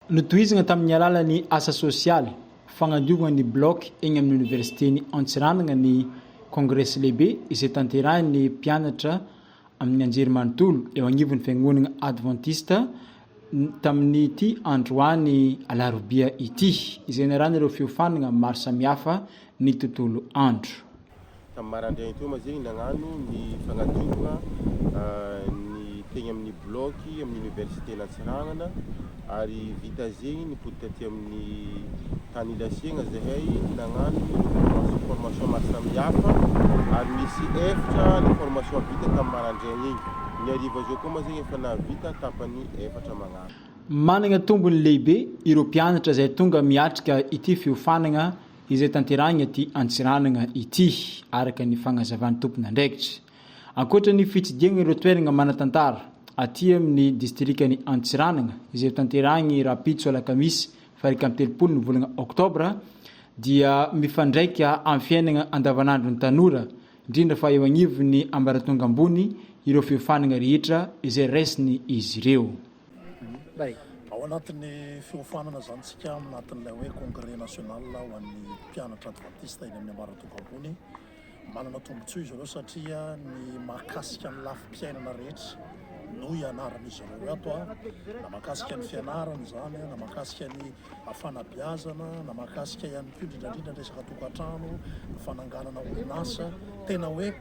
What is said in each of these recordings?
Notohizana tamin'ny alalan'ny asa sosialy, fagnadiovana ny bloc eny amin'ny oniversiten'i Antsiranana ny kongresy lehibe izay tanterahin'ny mpianatra amin'ny anjerimanontolo eo agnivon'ny fiangonana advantista tamin'ity androany alarobia ity, izay niarahan'ireo fiofanana maro samihafa ny tontolo andro. Tamin'ny maraindraigny teo ma zegny nagnano ny fagnadiovagna ny tegny amin'ny bloc amin'ny université-n'Antsiranana ary vita zegny nipody taty amin'ny tany Ilasiagna zahay nagnano ny formation maro samihafa ary misy efatra ny formation vita tamin'ny maraindraigny igny, ny hariva zao koa ma zegny efa nahavita tapany efatra magnano. Managna tombony lehibe ireo mpianatra izay tonga miatrika ity fiofanagna izay tanterahigna aty Antsiranana ity, araka ny fagnazavan'ny tompon'andraikitra. Ankoatra ny fitsidihagna ireo toeragna manan-tantara aty amin'ny distrikan'i Antsiranana, izay ho tanterahigny rahampitso alakamisy faha-31 ny volagna oktobra, dia mifandraika amin'ny fiainagna andavanandron'ny tanora, indrindra fa eo agnivon'ny ambaratonga ambony, ireo fiofanagna rehetra izay raisin'izy ireo. Ao anatin'ny fiofanana izany isika anatin'ilay hoe congrès national ho an'ny mpianatra advantista eny amin'ny ambaratonga ambony. Manana tombontsoa izy ireo satria ny mahakasika ny lafim-piainana rehetra no ianaran'izy ireo ato, na mahakasika ny fianarana izany, na mahakasika ny fanabeazana, na mahakasika ihany koa indrindra indrindra ny resaka tokantrano, ny fananganana orinasa. Tena hoe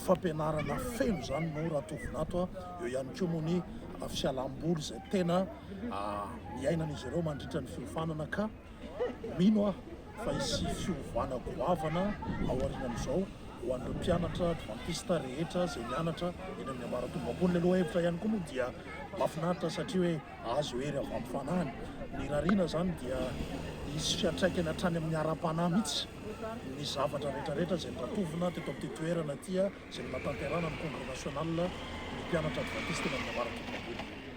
fampianarana feno izany no ratovina ato. Eo ihany koa moa ny fialam-boly izay tena iainan'izy ireo mandritra ny fiofanana ka mino aho fa hisy fiovana goavana ao aorianan'izao ho an'ireo mpianatra advantista rehetra izay mianatra eny amin'ny ambaratonga ambony. Ilay lohahevitra ihany koa moa dia mahafinaritra satria hoe azo hery avy amin'ny fanahiny. Ny irariana izany dia hisy fiantraikany hatrany amin'ny ara-panahy mihitsy ny zavatra rehetra rehetra izay noratovina teto amin'ity toerana ity izay nanatanterahana ny Congrès National ny mpianatra advantista eny amin'ny ambaratonga ambony.